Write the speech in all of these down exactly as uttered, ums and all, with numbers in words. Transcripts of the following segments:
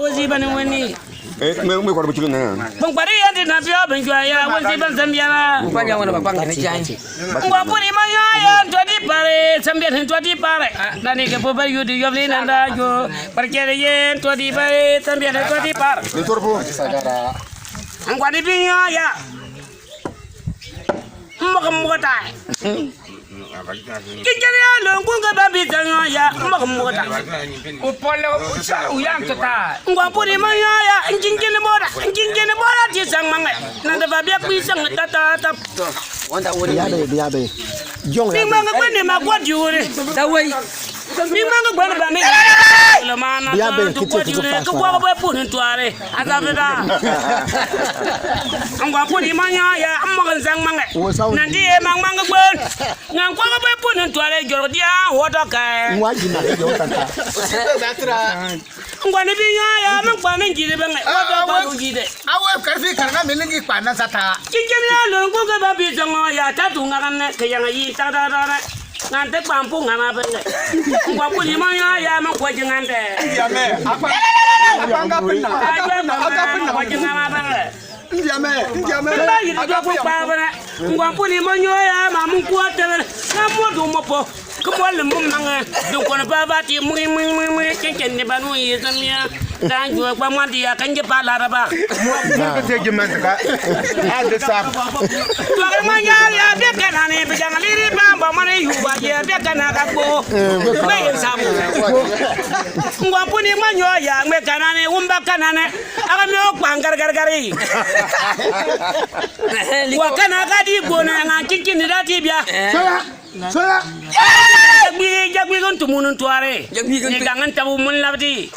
Wazi bani wani. Eh, me, me kwar buchulu na. Bang pari ya di na pio bang jua ya, wazi bang Zambia na. Bang ya wana bang kani jai. Ngwa puni ma ya ya, ntwa di pare, Zambia ntwa di pare. Nani ke po ba yu di yo ni nanda yo. Parkere ye, ntwa di pare, Zambia ntwa di pare. Ni torpo. Ngwa ni bi ya ya. Maka maka tai. Kinkini ya lon kun ka bambi tanyo ya, maka maka tai. Upolo usa uyam tata. Ngwa puni ma ya ya, kinkini bora, kinkini bora ti sang mange. Nanda ba bia kui sang ta ta ta. Biabe, biabe. Jong ya. Bing mange kwani ma kwa diure. Dawai. Bing mange kwani ba mi. Lamana. Biabe, kiti kiti kwa. Kwa ba puni ntware. Azabeda. Ngwa puni ma ya ya, maka sang mange. Nandi e mang mange kwani. Ngan kwa ba puni ntware joro dia wodo ka. Ngwa jina yo tata. Ngwa ni bi ya ya, mangwa ni jide bang. Wa ba ba lu jide. Awe karfi karanga milingi kwana sata. Kinkini ya lon kun ka bambi tanyo ya, tatu ngakan ne, kayang yi ta ta ta ne. Ngan te bambu ngana bang. Ngwa puni ma ya ya, mangwa jingan te. Ya me. Apa? Apa ngapin na? Apa ngapin na? Ngwa jingana bang. Ndiame, ndiame. Mba yidi joku pa bana. Ngwa puni ma nyo ya ma mun kwa tele. Na mo du mo po. Kumo le mo mange. Du kono pa ba ti mui mui mui mui. Ken ken ni ba nu yi Zambia. Dan jua kwa ma di ya kan je pa la da ba. Mo ka se je man ka. A de sa. Tua ka ma ya ya be ka na ni be jang li ri ba ba ma ni yu ba ya be ka na ka ko. Me yin sa mo. Ngwa puni ma nyo ya me ka na ni wumba ka na ni. Aga mi o kpang gar gar gari. Wa kana ka di gona nga kinkini da ti bia. Soya. Soya. Jagbi, jagbi gon tumun ntware. Jagbi gon. Ni gangan tabu mun labdi.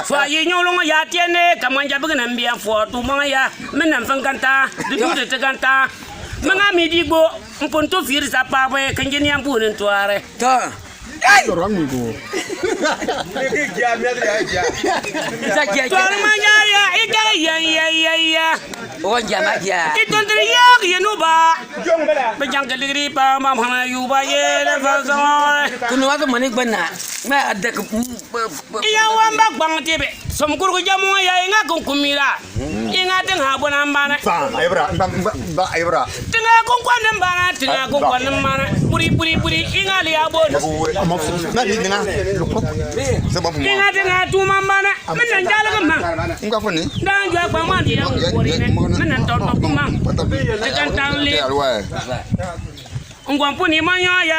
Fa yi nyolong ya tiene kaman jabi nan bia fo tu manga ya. Men nan fanganta. Du du de teganta. Manga mi di go. Mpuntu fir sa pa be kanjini ampun ntware. Ta. Ai! Orang minggu. Tuan manyaya, ika ya, ya, ya, ya. Oh, jama ya. Itu dari ya, ya nuba. Bejang keligri pa, mama yuba ye, le fa sa. Kunu wa tu manik bana. Ma ada ke, iya wamba bang tibe. Som kurku jamu ya, inga kung kumira. Inga tinga bona mbana. Ba, ayo bra, ba, ba, ayo bra. Tinga kung kwan mbana, tinga kung kwan mbana. Buri, buri, buri, inga li abon. Na ni tinga, luko. Inga tinga tuma mbana. Mena njala kama. Nga foni. Dan jua kwa mandi ya kuri ne. Mena toto kuma. Tekan tanli. Ngwa puni manya ya,